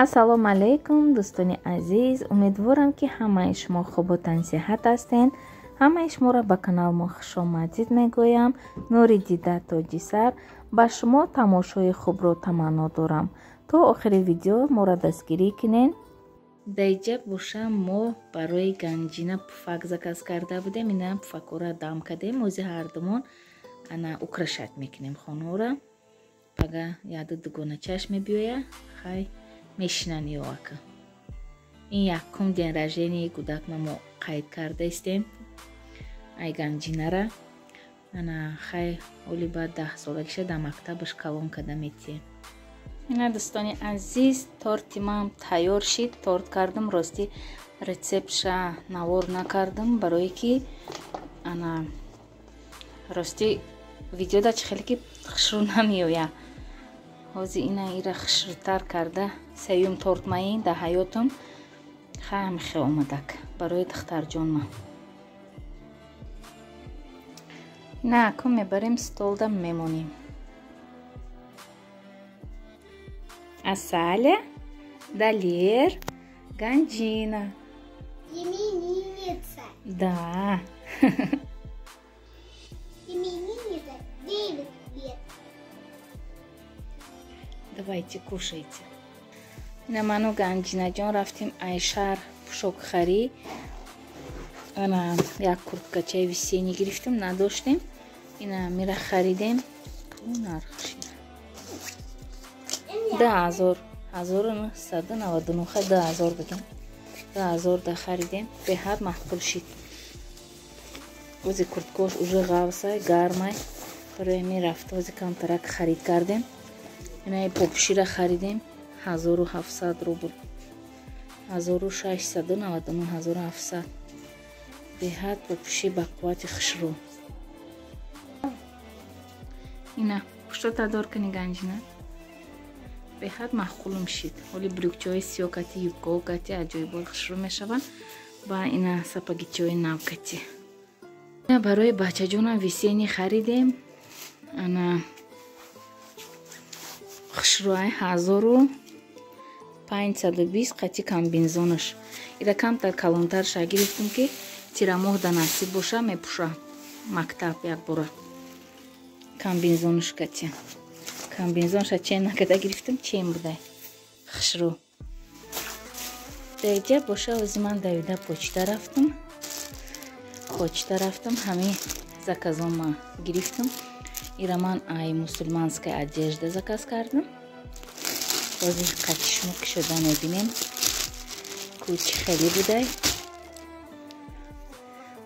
Ассалому алайкум дӯстони азиз, умедворам ки ҳамаи шумо хубу тансиҳат ҳастед. Ҳамаи шуморо ба канал мо хушомадид мегӯям. Нури дида тоҷи сар. Ба шумо тамошои хубро таманно дорам. То охири видео моро дастгирӣ кунед. Даиҷа боша мо барои ганҷина пуфак заказ карда будем. Ина пуфакҳоро дам кардем. Ози ҳардумон ана украшать мекунем хонаро. Пага яду дугоначаш мебиёя. Хай мешинан ёака. Ин якум день рождения кӯдакма мо қайд карда истем. Ай ганҷинара. Ана хай оли баъд 10 солагиша дар мактабаш калон карда метиҳем. Ина дӯстони азиз, торти ман тайёр шид. Торт кардам, рости рецептша навор накардам, барое ки ана рости видеода чӣ хеле ки хушрӯ намеояд. Ҳозир ина ира хушрӯтар карда сеюм торт маин дар ҳаётам. Хай хел омадак барои духтарҷонма. Ина акун мебарем столда мемонем. Асаля, Далер, Ганҷина. Именинница. Да. Именинница 9 лет. Давайте кушайте. Ина ману Ганҷинаҷон рафтем ай шаҳр пӯшокхарӣ. Ана як курткачаи весенний гирифтем, надоштем. Ина мира харидем. Нархш 2000, 1999, 2000 бигем. 2000 да харидем. Беҳад маъқул шид. Ози курткош уже ғавсай, гармай. Барои ҳамин рафта ози камтарак харид кардем. Ина попшира харидем 1700 рубл. 1699, 1700. Беҳад попши ба қуввати хушрӯ. Ина пуштота дор кани ганҷина. Беҳад маъқулум шид. Ҳоли брюкчаҳои сиёҳ кати, юбкаҳо кати аҷоибот хушрӯ мешаванд. Ба ина сапогичаҳои нав кати. Ина барои бачаҷонам весенний харидем. Ана хушрӯай 1520 қати комбинзонаш. Ира камтар калонтарша гирифтем ки тирамоҳ да насиб боша мепӯша мактаб якбора. Комбинзонаш кати. Комбинзонша чен накарда гирифтем, чен будай. Хушрӯ. Даиҷа боша ози ман давида почта рафтам. Почта рафтам, ҳамин заказома гирифтам. Ира ман ай мусульманская одежда заказ кардам. Ози қати шумо кушода мебинем. Кӯчи хеле будай.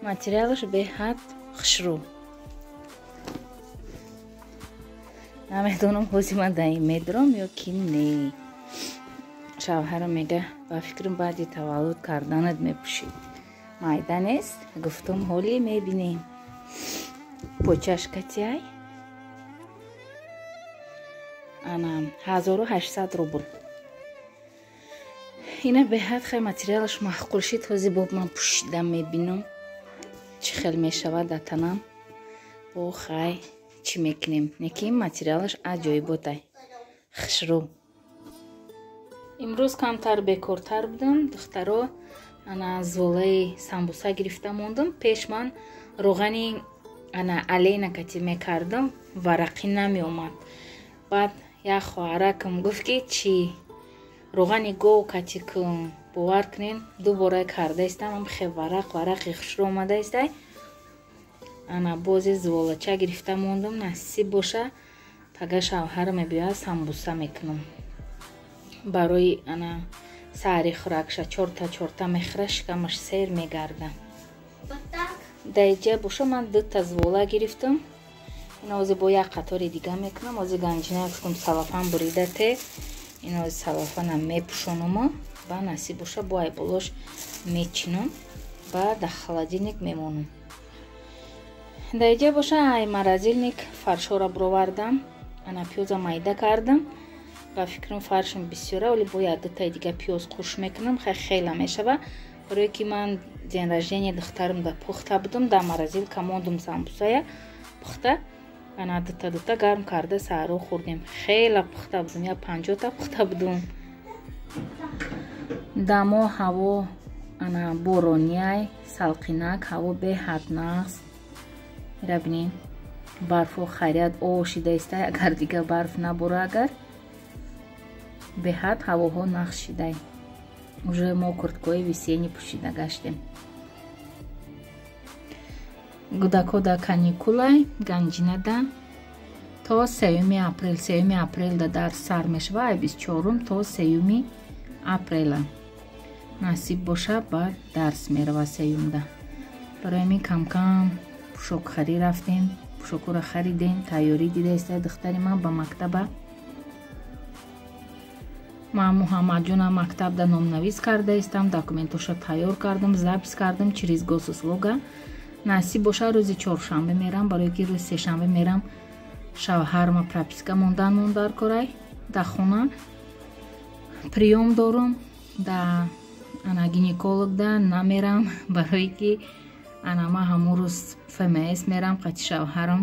Материалаш беҳад хушрӯ. Намедонам ҳози ман дар ин медорам ё ки не. Шавҳарам мега ба фикрам баъди таваллуд карданат мепӯшид. Майда нест, гуфтам ҳоле мебинем. Почаш катиай. Ана 1800 рубл. Ина беҳад хай материалаш маъқул шид. Ҳози боб ман пӯшида мебинам чӣ хел мешавад дар танам. Бо хай чӣ мекунем? Неки материалаш аҷоиботай. Хушрӯ. Имрӯз камтар бекортар будам. Духтаро ана золаи самбуса гирифта мондам. Пеш ман роғани ана алена кати мекардам, варақӣ намеомад. Баъд як хоҳаракам гуфт ки чӣ роғани гов кати кун. Бовар кунен, ду бора карда истам, хе варақ варақи хушрӯ омада истай. Ана бози зуволача гирифта мондам. Насиб боша пага шавҳар мебиёяд, самбуса мекунам. Барои ана саҳари хӯракша чорта чорта мехӯра, шикамаш сер мегарда. Даиҷа боша ман дута зувола гирифтам. Ина ози бо як қатори дига мекунам. Ози ганҷина гуфтам салафан бурида те. Ина ози салафана мепӯшонам. Ба насиб боша бо айболош мечинам. Ба дар холодильник мемонам. Даиҷа боша ай морозильник фаршҳоро бировардам. Ана пиёза майда кардам. Ба фикрам фаршам бисёра, вале бо як дутаи дига пиёз қуш мекунам. Хай хела мешава. Барое ки ман день рождения духтарам да пухта будам, дар морозилка мондум самбусая пухта. Ана дута дута гарм карда саҳаро хӯрдем. Хела пухта будам, я 50 та пухта будум. Дамо ҳаво ана борониай, салқинак, ҳаво беҳад нағз. Ира бинед, барфо хайрият ошида истай, агар дига барф набора, агар беҳад ҳавоҳо нағз шидай. Уже мо курткои весенний пӯшида гаштем. Гудако да каникулай Ганҷинада то 3 апрел. 3 апрелда дарс сар мешава, ай 24 то 3 апрела. Насиб боша баъд дарс мерава 3-да. Барои ҳамин камкам пӯшокхарӣ рафтем, пӯшокҳоро харидем, тайёрӣ дида истай духтари ман ба мактаба. Ман Муҳаммадҷонам мактабда номнавис карда истам, документоша тайёр кардам, запись кардам через госуслуга. Насиб боша рӯзи чоршанбе мерам, барои ки рӯзи сешанбе мерам шавҳарма прописка мондан мондар корай да хона приём дорум, да ана гинекологда намерам, барои ки ана ман ҳамон рӯз ФМС мерам қати шавҳарам,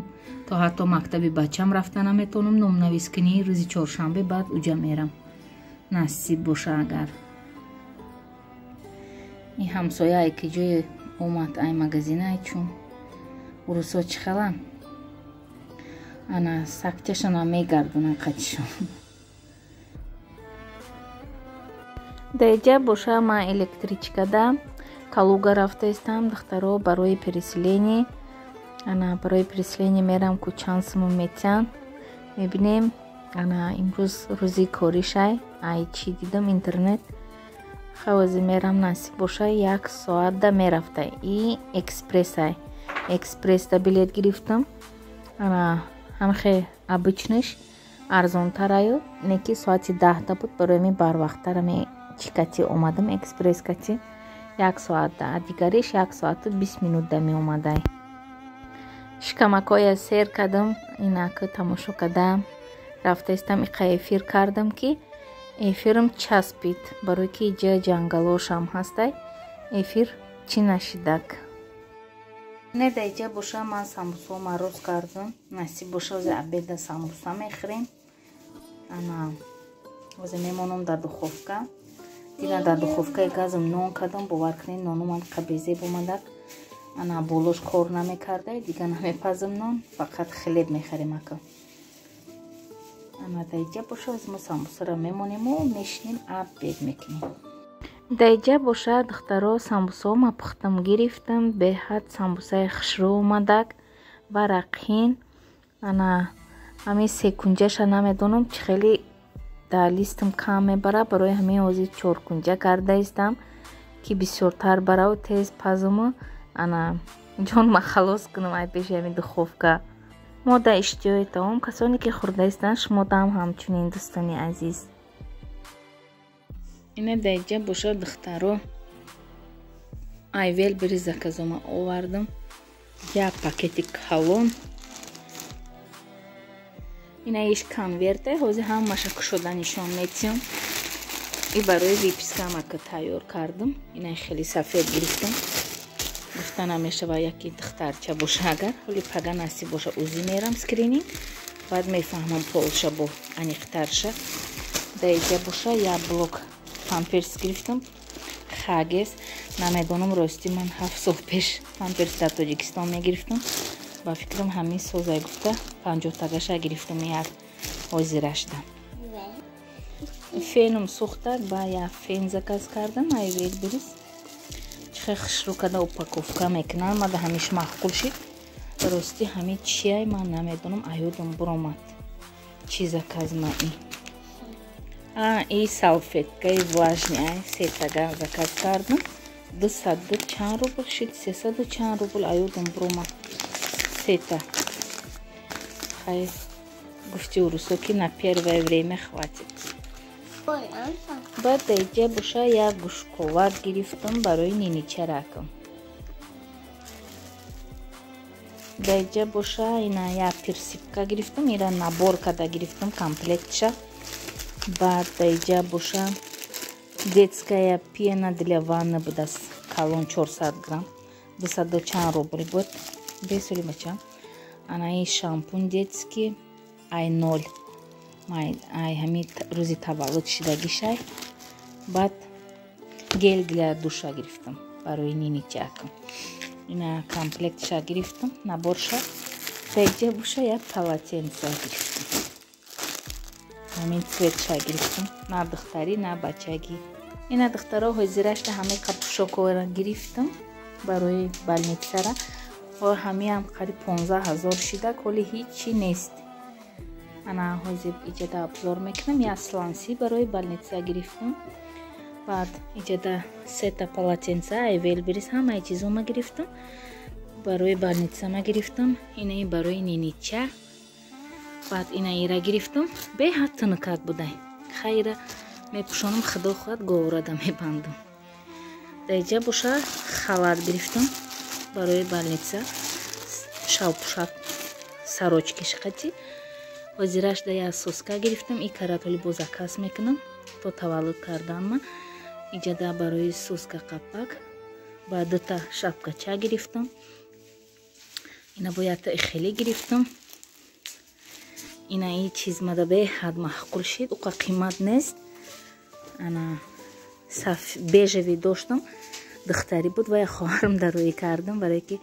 то ҳатто мактаби бачам рафта наметавонам. Номнавис кунӣ рӯзи чоршанбе, баъд уҷа мерам. Насиб боша агар. Ин ҳамсояе ки ҷое омад ай магазинай, чун урусо чӣ хелан ана сакчашона мегардонан қатишон. Даиҷа боша ман электричкада Калуга рафта истам, духтаро, барои переселение. Ана барои переселение мерам, ку чанд сумон метиҳанд мебинем. Ана имрӯз рӯзи коришай, ай чӣ дидам интернет хавози мерам, насиб боша 1 соатда мерафта. И экспрессай, экспрессда билет гирифтам. Ана ҳамхе обычныш арзонтараю, неки соати 10 буд, барои ми барвақттара ме чӣ кати омадам экспресс кати 1 соатда, а дигариш 1 соату 20 минутда меомадай. Шикамакоя сер кардам, инака тамошо кардам, рафта истам иқа эфир кардам, ки эфирам часпид, барои ки иҷа ҷангалошам ҳастай, эфир чӣ нашидак. Не да иҷа боша ман самбусо мароз кардам, насиб боша ози обеда самбуса мехӯрем. Ана ози мемонам дар духовка. Дина дар духовкаи газам нон кардам, бовар кунед нонумам қабезеб омадак. Ана болош кор намекарда, дига намепазам нон, фақат хлеб мехарем ака. Ана да иҷа боша ози мо самбусаро мемонему мешинем обед мекунем. Да иҷа боша духтаро самбусаома пухтам гирифтам, беҳад самбусаи хушрӯ омадак ва рақин. Ана ҳамин секунҷаша намедонам чӣ хеле дар листам кам мебара, барои ҳамин ҳозир чоркунҷа карда истам, ки бисёртар бараву тез пазуму ана ҷонма халос кунам ай пеши ҳамин духовка. Мо да иштиҳои таом, касоне ки хӯрда истанд, шумо даам ҳамчунин дӯстони азиз. Ина да иҷа боша духтаро ай Wildberries заказома овардам, як пакети калон. Ина иш конверте, ҳозир ҳамаша кушода нишон метиҳам. И барои выпискамака тайёр кардам. Ина хеле сафед гирифтам, гуфта намешава яки духтарча боша агар. Ҳоли пага насиб боша УЗИ мерам скрининг, баъд мефаҳмам полша бо аниқтарша. Да иҷа боша як блок памперс гирифтам, Хаггис. Намедонам рости, ман 7 сол пеш памперс дар Тоҷикистон мегирифтам, ба фикрам ҳамин созай гуфта 50 тагаша гирифтам як ҳозирашда. Феном сӯхтак, ба як фен заказ кардам ай Wildberries. Чихе хушрӯ карда упаковка мекунанд, мада ҳамиш маъқул шид. Рости ҳамин чиай ман намедонам, аёдам буромад чӣ заказ ма и. И салфеткаи влажный ай сетага заказ кардам, 200 чанд рубл шид, 300 чанд рубл, аёдам буромад сета. Хай гуфти урусо ки на первое время хватит. Баъд да иҷа боша як гӯшковар гирифтам барои ниничаракам. Да иҷа боша ина як персипка гирифтам, ира набор карда гирифтам комплектша. Баъд да иҷа боша детская пена для ванны будаст, калон 400 грамм, 200 чанд рубл буд. Бесоли бача. Ана ин шампун детский ай 0, ай ҳамин рӯзи таваллуд шидагишай. Баъд Гель для душа гирифтам барои ниничакам. Ина комплектша гирифтам, наборша. Даиҷа буша як полотенца гирифтам. Ҳамин цветша гирифтам. На духтарӣ, на бачагӣ. Ина, духтаро, ҳозирашта ҳамаи пӯшокҳоро гирифтам барои больницара. Ҳамиам қариб 15 000 шида, коли ҳичи нест. Ана ҳозир иҷада обзор мекунам. Як сланцы барои больница гирифтам. Баъд иҷада сета полотенца ай Wildberries, ҳамаи чизома гирифтам. Барои больницама гирифтам. Инаи барои нинича. Баъд ина ира гирифтам. Беҳад тунукак будай. Хайра мепӯшонам, худо хоҳад, говрада мебандам. Даиҷа боша халат гирифтам барои больница, шавпӯшак, сорочки шиқати. Ҳозираш да як соска гирифтам. И каратоли бо заказ мекунам то таваллуд карданма. Иҷада барои соска қапак ба дута шапкача гирифтам. Ина бо якта ихеле гирифтам. Ина и чиз мада беҳад маъқул шид, уқа қимат нест. Ана бежевый доштам, духтарӣ буд ва хоҳарам дароӣ кардам, барое ки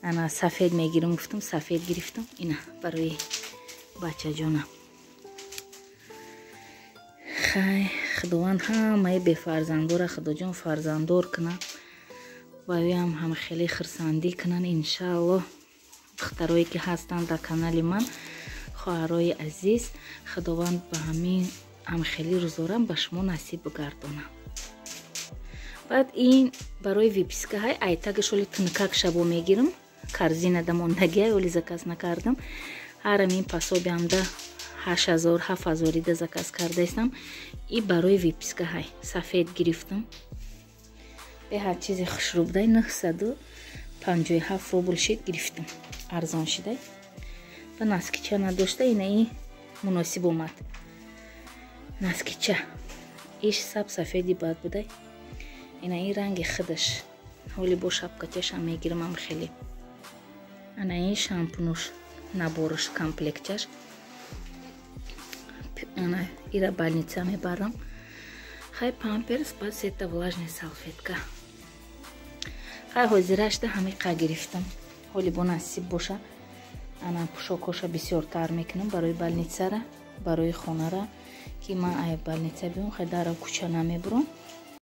ана сафед мегирам гуфтам, сафед гирифтам. Ина барои бачаҷона. Хай, худованд ҳамаи бефарзандора, худоҷон, фарзанддор кунад ва ӯям ҳама хеле хурсандӣ кунанд, иншааллоҳ. Духтарое ки ҳастанд дар канали ман, хоҳарои азиз, худованд ба ҳамин ҳамхели рӯзорам ба шумо насиб бигардонад. Баъд ин барои выпискаҳай айтагаш оли тунукак шабо мегирам. Корзина да мондагиай, оли заказ накардам. Ҳарам ин пособиямда 8000, 7000ида заказ кардаистам. И барои выпискаҳай сафед гирифтам. Беҳад чизи хушрӯ будай, 957 рубл шид, гирифтам, арзон шидай. Ба носкича надошта, инаи муносиб омад. Носкича иш саб сафеди бад будай. Ина ин ранги худаш. Ҳоли бо шапкачашам мегирамам хеле. Ана ин шампунуш, наборш, комплектчаш. Ана ира больница мебарам. Хай, памперс, баъд сета влажный салфетка. Хай, ҳозирашда ҳамиқа гирифтам. Ҳоли бо насиб боша, ана пӯшокҳоша бисёртар мекунам барои больницара, барои хонара, ки ман ай больница биём, хай дара кӯча намебурам.